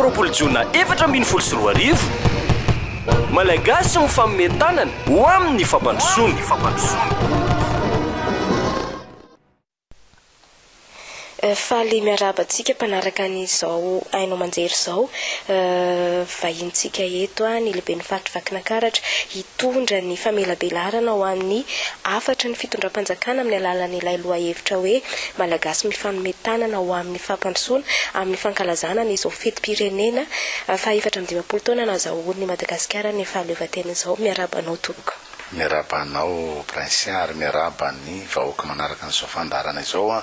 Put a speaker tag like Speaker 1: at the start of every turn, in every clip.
Speaker 1: 26 jona 2014, Malagasy mifanome tanana ho amin'ny fampandrosoana.
Speaker 2: Faly miarahaba antsika mpanaraka an'izao haino aman-jery izao. Vahinintsika eto ny lehiben'ny faritry Vakinankaratra hitondra ny famelabelarana ho an'ny hafatry ny fitondram-panjakana amin'ny alalan'ilay lohahevitra hoe Malagasy mifanome tanana ho amin'ny fampandrosoana amin'ny fankalazana ny izao fetim-pirenena faha-54 taona nahazahoan'i Madagasikara ny fahaleovantena izao. Miarahaba anao tompoko.
Speaker 3: Miarahaba anao Princia ary miarahaba ny vahoaka manaraka an'izao fandaharana izao an!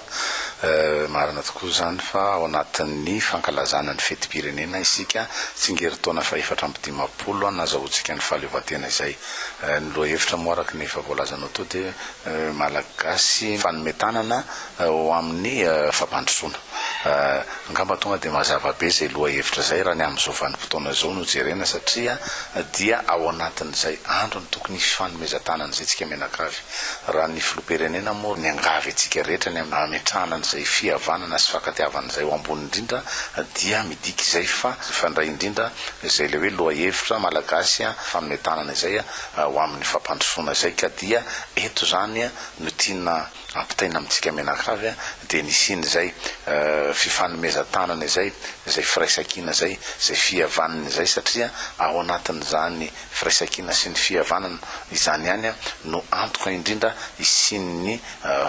Speaker 3: Marina tokoa izany fa ao anatin'ny fankalazana ny fetim-pirenena isika, tsingerin-taona faha-54 nazahoantsika ny fahaleovantena izay. Ny lohahevitra moa araka ny efa voalazanao teo dia Malagasy mifanome tanana ho amin'ny fampandrosoana. Angamba tonga dia mazava be izay lohahevitra izay raha ny amin'izao vanim-potoana izao no jerena satria dia ao anatin'izay andro no tokony hifanomezan-tanana izay tsika mianakavy. Raha ny filoham-pirenena moa niangavy antsika rehetra ny hametrahana an'izay fihavanana sy fankatiavana izay ho ambony indrindra dia midika izay fa hifandray indrindra izay ilay hoe lohahevitra malagasy fanome tanana izay ho amin'ny fampandrosoana izay ka dia eto izany no tiana ampitaina amintsika mianakavy dia ny hisian'izay fifanomezan-tanana izay, izay firaisankina izay, izay fihavanana izay satria ao anatin'izany firaisankina sy ny fihavanana izany ihany no antoka indrindra hisian'ny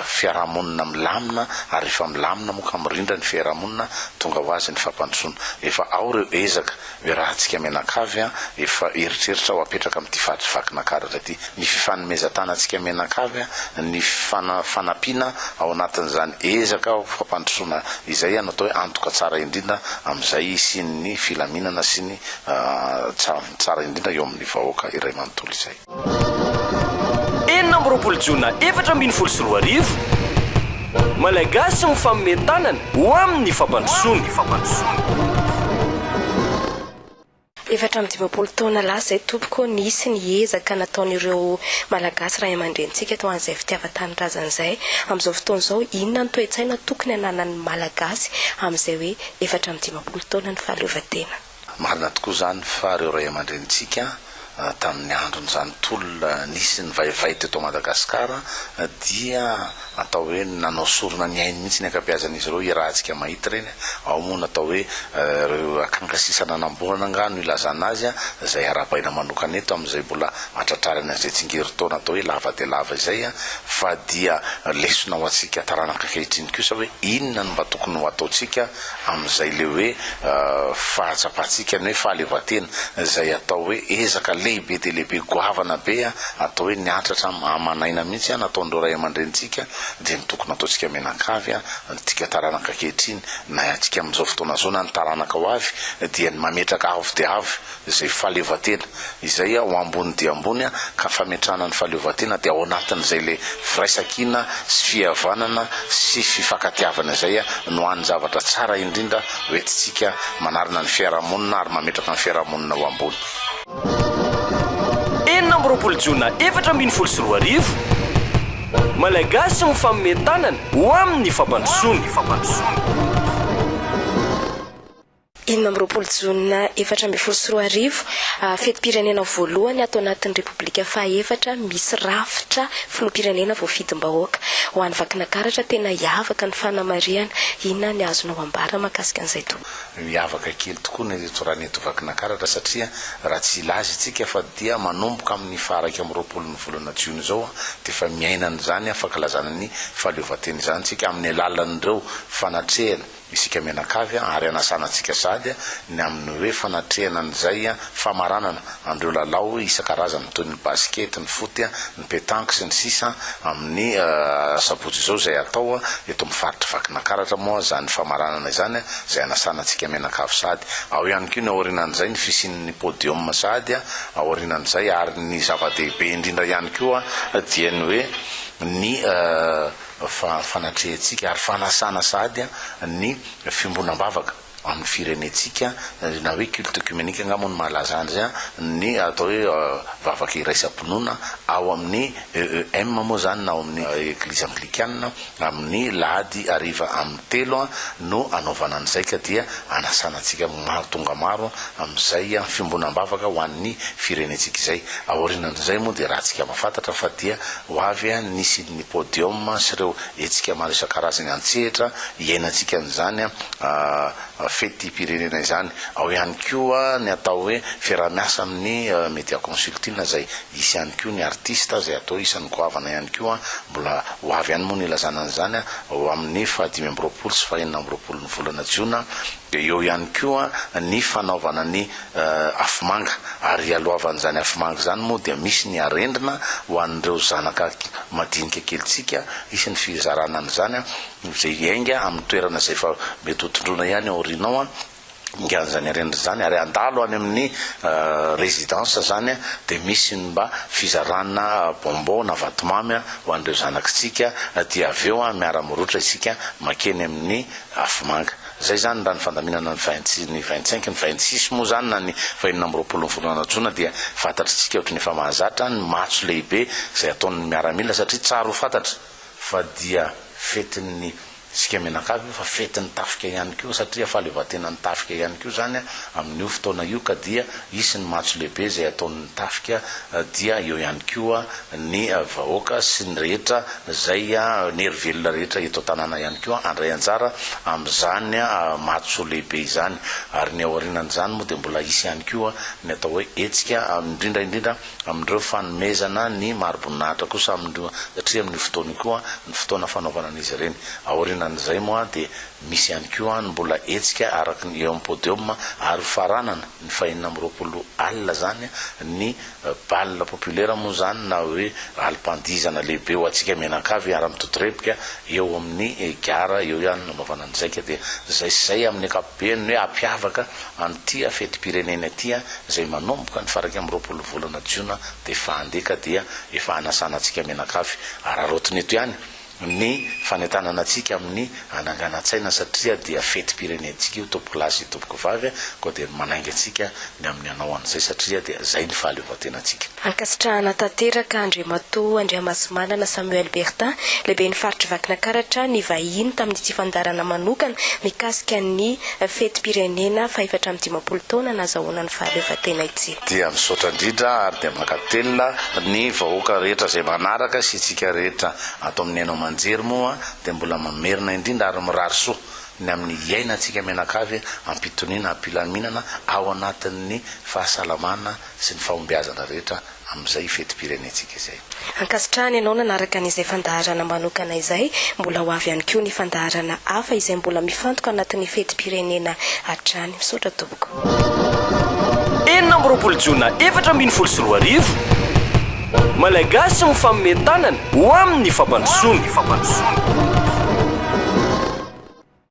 Speaker 3: fiarahamonina milamina ary rehefa milamina moa ka mirindra ny fiarahamonina tonga ho azy ny fampandrosoana. Efa ao ireo ezaka Iarahantsika mianakavy an, efa eritreritra ho apetraka amin'ity faritry Vakinankaratra ity. Ny fifanomezan-tanantsika mianakavy an, ny fanampiana ao anatin'izany ezaka ho fampandrosoana izay no atao hoe antoka tsara indrindra amin'izay hisian'ny filaminana sy ny tsara indrindra eo amin'ny vahoaka iray manontolo izay.
Speaker 1: 26 jona 2014, Malagasy mifanome tanana ho amin'ny fampandrosoana.
Speaker 2: 54 taona lasa izay tompoko nisy ny ezaka nataon'ireo Malagasy ray aman-drenintsika tao an'izay fitiavan-tanindrazana izay. Amin'izao fotoana izao, inona ny toe-tsaina tokony hananan'ny Malagasy amin'izay hoe 54 taona ny fahaleovantena?
Speaker 3: Marina tokoa izany fa ireo ray aman-drenintsika tamin'ny andron'izany tolona nisy nivaivay teto Madagasikara dia atao hoe nanao sorona ny ainy mihitsy ny ankabeazan'izy ireo, iarahantsika mahita ireny, ao moa ny atao hoe ireo akanga sisa nanamborana angaha no ilazana azy izay arahabaina manokana eto amin'izay mbola hatratrarany an'izay tsingerin-taona atao hoe lava dia lava izay fa dia lesona ho antsika taranaka ankehitriny kosa hoe inona no mba tokony ho ataontsika amin'izay le hoe fahatsapantsika ny hoe fahaleovantena izay atao hoe ezaka lehibe dia lehibe goavana be atao hoe niantratra aman'aina mihitsy nataon'ireo ray aman-drenintsika dia ny tokony ataontsika mianakavy antsika taranaka ankehitriny na antsika amin'izao fotoana izao na ny taranaka ho avy dia ny mametraka avo dia avo izay fahaleovantena izay ho ambony dia ambony ka fametrahana ny fahaleovantena dia ao anatin'izay le firaisankina sy fihavanana sy fifankatiavana izay no hany zavatra tsara indrindra hoentintsika manarina ny fiarahamonina ary mametraka ny fiarahamonina ho ambony.
Speaker 1: 26 jona 2014, Malagasy mifanome tanana ho amin'ny fampandrosoana.
Speaker 2: 26 jona 2014, fetim-pirenena voalohany ato anatin'ny Repoblika fahaefatra misy rafitra filoham-pirenena voafidim-bahoaka. Ho an'i Vakinakaratra, tena hiavaka ny fanamarihana. Inona ny azonao ambara mahakasika an'izay tompoko?
Speaker 3: Miavaka kely tokoa ny eto raha ny eto Vakinakaratra satria raha tsy hilaza isika fa dia manomboka amin'ny faha 21 ny volana jiona izao dia efa miaina an'izany fankalazana ny fahaleovantena izany isika amin'ny alalan'ireo fanatrehana Isika mianakavy ary anasana antsika sahady ny amin'ny hoe fanatrehana an'izay famaranana an'ireo lalao isan-karazany toy ny basket, ny foot, ny pétanque sy ny sisa amin'ny sabotsy izao izay hatao eto amin'ny faritr'i Vakinankaratra moa izany famaranana izany izay anasana antsika mianakavy sahady. Ao ihany koa ny aorianan'izay ny fisian'ny podium sahady aorianan'izay ary ny zava-dehibe indrindra ihany koa dia ny hoe ny fa fanatrehantsika ary fanasana sahady ny fiombonam-bavaka. amin'ny firenentsika, na hoe culte œcuménique angamba no mahalaza an'izay, ny atao hoe vavaka iraisam-pinoana ao amin'ny EEM moa izany na ao amin'ny Eglizy Anglikana amin'ny lahady hariva amin'ny telo no anaovana an'izay ka dia anasana antsika maro tonga maro amin'izay fiombonam-bavaka ho an'ny firenentsika izay. Aorianan'izay moa dia raha antsika mahafantatra fa dia ho avy ny hisian'ny podium sy ireo hetsika maro isan-karazany an-tsehatra hiainantsika an'izany fetim-pirenena izany. Ao ihany koa ny atao hoe fiaraha-miasa amin'ny Media Consulting izay hisy ihany koa ny artista izay atao isan'ny goavana ihany koa, mbola ho avy ihany moa ny hilazana an'izany ho amin'ny faha-25 sy faha-26 ny volana jiona, dia eo ihany koa ny fanaovana ny afomanga ary hialohavan'izany afomanga izany moa dia misy ny arendrina ho an'ireo zanaka madinika kelintsika, hisy ny fizarana an'izany izay hiainga amin'ny toerana izay efa mety ho tondroina ihany aoriana ao ingan'izany arendrina izany ary handalo any amin'ny résidence izany dia misy ny mba fizarana bonbon na vatomamy ho an'ireo zanakitsika dia avy eo miara-mirotra isika makeny amin'ny afomanga. Izay izany raha ny fandaminana ny vingt ny vingt cinq, ny vingt six moa izany na ny fahenina amby roapolo ny volana jona dia fantatritsika ohatry ny efa mahazatra ny matso lehibe izay ataon'ny miaramila satria tsara ho fantatra fa dia fetin'ny isika mianakavy io fa fetin'ny tafika ihany koa satria fahaleovantenan'ny tafika ihany koa izany amin'io fotoana io ka dia hisy ny matso lehibe izay ataon'ny tafika dia eo ihany koa ny vahoaka sy ny rehetra izay ny hery velona rehetra eto an-tanàna ihany koa handray anjara amin'izany matso lehibe izany ary ny aorianan'izany moa dia mbola hisy ihany koa ny atao hoe hetsika indrindra indrindra amin'ireo fanomezana ny mari-boninahitra kosa amin'ireo satria amin'io fotoana io koa ny fotoana fanaovana an'izy ireny. Aorianan'izay moa dia misy ihany koa ny mbola hetsika araka ny eo amin'ny podium ary ho faranana ny fahenina amby roapolo alina izany ny bal populaire moa izany na hoe alim-pandihizana lehibe ho antsika mianankavy hiara-mitotorebika eo amin'ny gara eo ihany no anaovana an'izay ka dia izay sy izay amin'ny ankapobeny ny hoe hampiavaka an'ity fetim-pirenena ity izay manomboka ny faha-21 volana jiona dia efa handeha ka dia efa hanasana antsika mianakavy araraotina eto ihany ny fanentanana antsika amin'ny hananganan-tsaina satria dia fetim-pirenentsika io tompokolahy sy tompokovavy koa dia manainga antsika ny amin'ny hanao an'izay satria dia izay ny fahaleovantenantsika.
Speaker 2: Ankasitrahana tanteraka Andriamatoa Andriamasimanana Samuel Bertin, lehiben'ny faritr'i Vakinakaratra nivahiny tamin'ity fandaharana manokana mikasika ny fetim-pirenena fahefatra amby dimampolo taona nazahoana ny fahaleovantena ity.
Speaker 3: Dia misaotra indrindra ary dia mankatelina ny vahoaka rehetra izay manaraka sy isika rehetra ato amin'ny haino aman-jery moa dia mbola mamerina indrindra ary mirary soa ny amin'ny hiainantsika mianakavy am-pitoniana am-pilaminana ao anatin'ny fahasalamana sy ny fahombiazana rehetra amin'izay fetim-pirenentsika izay.
Speaker 2: Ankasitrahana ianao nanaraka an'izay fandaharana manokana izay. Mbola ho avy ihany koa ny fandaharana hafa izay mbola mifantoka anatin'ny fetim-pirenena hatrany. Misaotra tompoko.
Speaker 1: 26 jona 2014, Malagasy mifanome tanana ho amin'ny fampandrosoana.